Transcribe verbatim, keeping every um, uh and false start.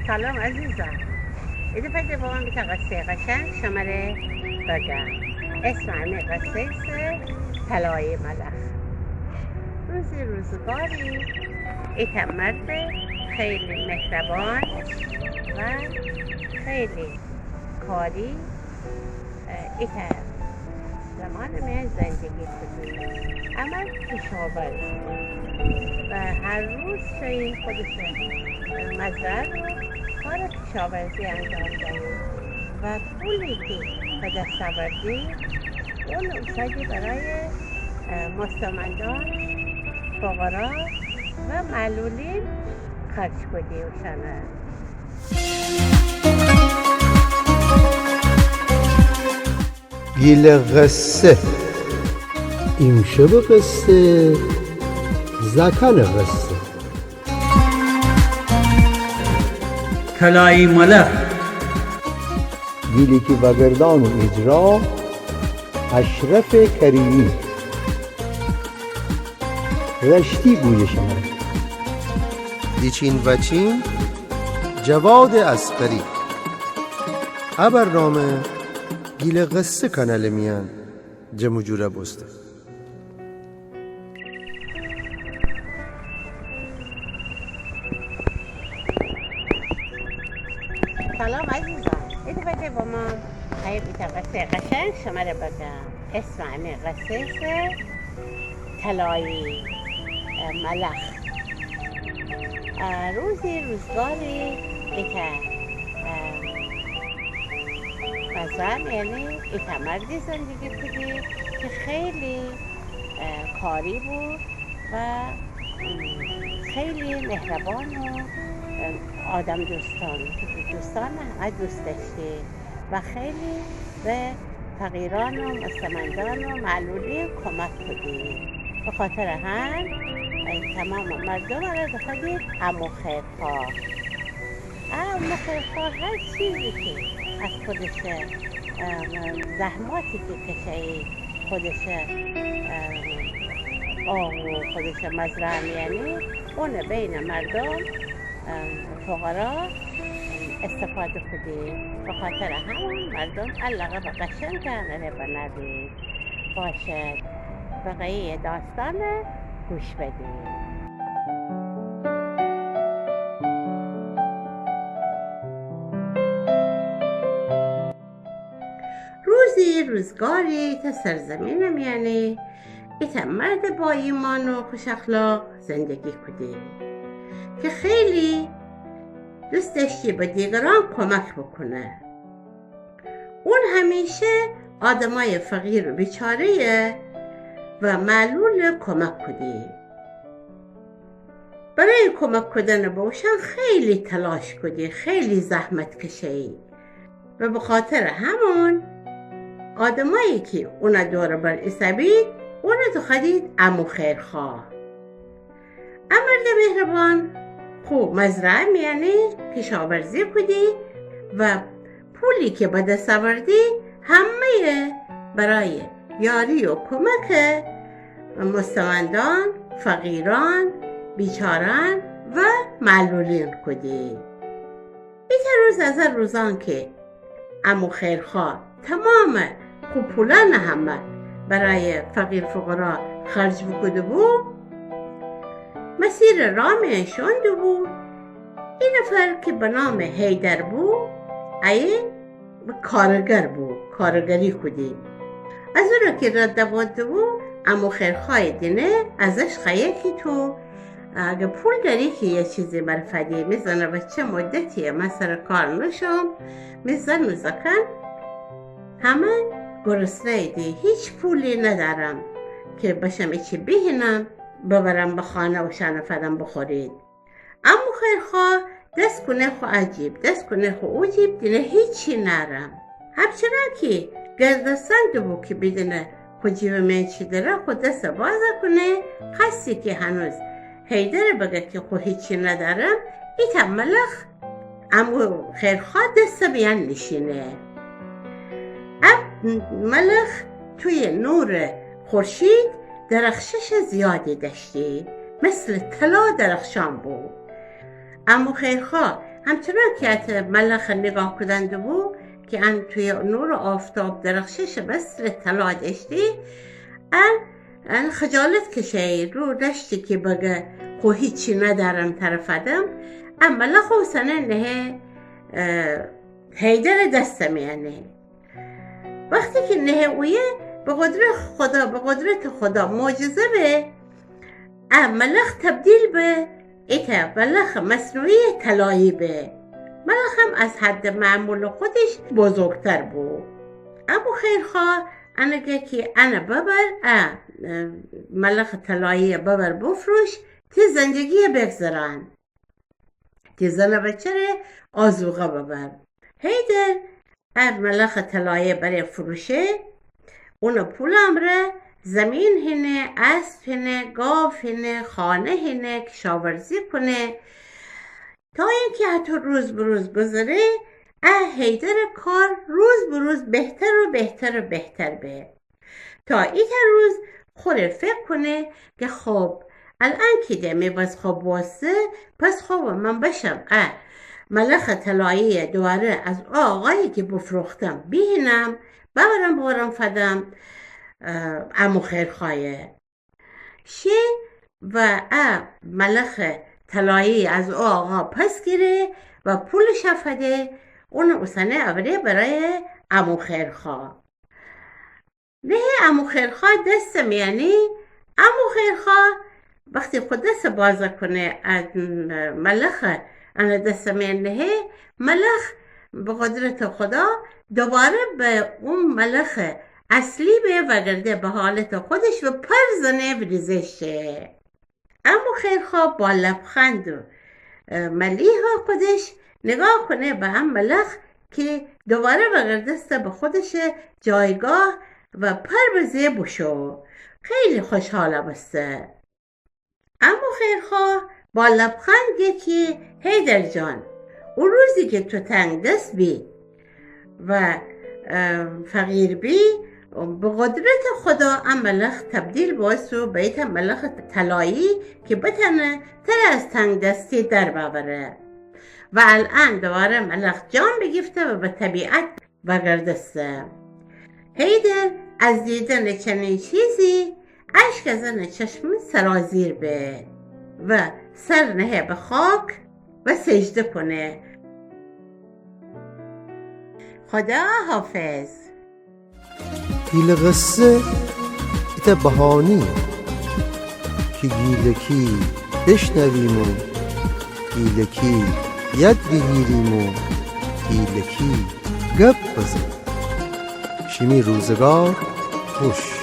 سلام عزیزان، ایدفعه ده بامؤم ایتا قصهٔ قشنگ شمره بگم. اسم امی قصه ایسه طلایی ملخ. روزی روزگاری ایتا مرد خیلی مهربان و خیلی کاری ایتا زمانٚ میأن زندگی کودی. امأ کشاورز بو و هر روز شویی خودشٚ مزرعه رو کارٚ کشاورزی انجام دهی و پولی کی به دس اوردی، اون اوسادی برای، اه، مستمندان، فقرا و معلولین خرج کودی اوشانه. گیلٚ قصه. ایمشبٚ قصه، زأکأنٚ قصه. طلایی ملخ. گیلکی وأگردأن و اجرا، اشرف کریمی. رشتی گویش من. ایچین وأچین، جواد اصغری. ا برنامه گیلٚ قصه کانالٚ میأن جمع و جور بوسته. سلام عزیزان، ایدفعه ده بامؤم ایتا قصهٔ قشنگ شمره بگم. اسم امی قصه ایسه طلایی، اه، ملخ. اه، روزی روزگاری ایتا، اه، مزرعه میأنی ایتا مردی زندگی کودی کی خیلی، اه، کاری بو و، ام، خیلی مهربان و، اه، آدم دوستان، دوستان همه دوست دأشتی و خیلی به فقیران و مستمندان و معلولین کمک کودی. بخاطرٚ هم، اه، تومامٚ مردوم ره دوخوأدی عمو خیرخواه. عمو خیرخواه هر چیزی کی از خودش، اه، زحماتی کی کشه‌یی خودش، اه، آه و خودش مزرعه میأنی، اون بینٚ مردوم، اه، فقرا استفاده کودی. بخاطرٚ همون مردوم علاقه به قشنگ انه ره بنأدی. باشد، بقیهٔ داستان گوش بدید. روزی روزگاری ایتا سرزمینٚ میأنی ایتا مرد با ایمان و خوش اخلاق زندگی کودی کی خیلی دوست دأشتی به دیگران کمک بوکونه. اون همیشه آدمای فقیر و بیچاره و معلول کمک کودی. برای کمک کودن به اوشان خیلی تلاش کودی، خیلی زحمت کشه‌یی و بخاطرٚ همون آدمایی کی اونٚ دور و بر ایسه‌بید، اونه دوخوأدید عمو خیرخواه. ا مردٚ مهربان خو مزرعه میأنی کشاورزی کودی و پولی کی به دس اوردی همه‌یه برای یاری و کمکٚ مستمندان، فقیران، بیچاران و معلولین کودی. ایتا روز از ا روزان کی عمو خیرخواه تمامٚ خو پولأنٚ همه برای فقیر فقرا خرج بوکوده بو، مسیرٚ راه میأن شوئون دوبو، ای نفر کی به نامٚ حیدر بو، ایه کارگر بو، کارگری کودی. از او را کی رد بوده بو، عمو خیرخواه دینه ازش خوأیه کی تو اگه پول دأری کی یه چیزی مره فدی. می زن و بچه مدتیه من سرٚ کار نوشوم، می زن و زأکأن همه گرسنه‌ییدی، هیچ پولی ندأرم کی بشم ایچی بیهینم ببرم به خانه اوشأنه فدم بخورید. عمو خیرخواه دس کونه خو ا جیب، دس کونه خو او جیب، دینه هیچی نأرم. همچنان کی گردستن دوبو کی بیدینه خو جیبٚ میأن چی دره، خو دسه باز کونه، خوأستی کی هنوز حیدره بگه کی خو هیچی ندأرم، ایتأ ملخ عمو خیرخواه دسٚ میأن نیشینه. ا ملخ توی نورٚ خورشید درخششٚ زیادی دأشتی، مثلٚ طلا درخشان بو. عمو خیرخواه همچنان که اَتو ملخ نیگاه کودن دوبو که ان توی نور آفتاب درخشش مثل طلا دأشتی، ان، ان خجالت کشه‌یی، رو دأشتی که بگه خو هیچی ندأرم طرف آدم. ا ملخ اوسنه نهه، اه، حیدرٚ دس میأنی. وختی که نهه اویه، به قدرت خدا، به قدرت خدا معجزه به، ا ملخ تبدیل به ایتأ ملخ مصنوعی طلایی به. ملخم از حد معمول خودش بزرگتر بو. عمو خیرخواه انه گه که انه ببر، ا، اه، ملخ طلایی ببر بفروش، تی زندگی بگذران. تی زن و بچه‌ره آذوقه ببر. حیدر ا ملخ طلایی بره فروشه، اونٚ پول امرأ زمین هینه، اسب هینه، گاو هینه، خانه هینه، کشاورزی کونه. تا اینکه هتو روز به روز گذره، ا حیدرٚ کار روز به روز بهتر و بهتر و بهتر به. تا ایتأ روز خوره فکر کونه که خب، الأن که ده می وضع خوب بوسته، پس خب من بشم ا ملخ طلایی دوباره از او آقایی که بفروختم بهینم، ببرم ببرم فدم، اه، عمو خیرخوایه. شه و ا ملخ طلایی از او آقا پس گیره و پولش فده، اونٚ اوسنه اوره برای عمو خیرخواه. نهه عمو خیرخواه دس میأنی، عمو خیرخواه وختی خو دس باز کونه، ا ملخ انه دس میأن نهه، ملخ به قدرت خدا دوباره به اون ملخ اصلی به وگرده، به حالت خودش و پر زنه وریزه شه. عمو خیرخواه با لبخند و، اه، ملیح خودش نیگاه کونه به ا ملخ که دوباره وگردسته به خودش جایگاه و پر بزه بوشو. خیلی خوشحال بوسته. عمو خیرخواه با لبخند گه که حیدر جان، او روزی که تو تنگ دس بی و، اه، فقیر بی، به قدرت خدا ا ملخ تبدیل بوسو به ایتأ ملخ طلایی که بتأنه تره از تنگ دستی در بأوره. و الأن دوباره ملخ جان بیگیفته و به طبیعت وگردسته. حیدر از دیدن چنین چیزی اشک از انه چشم سرازیر به و سر نهه به خاک و سجده کونه. خدا حافظ. گیلٚ قصه ایتأ بهانه‌یه کی گیلکی بشنویم و گیلکی یاد بیگیریم و گیلکی گپ بزنیم. شیمی روزگار خوش.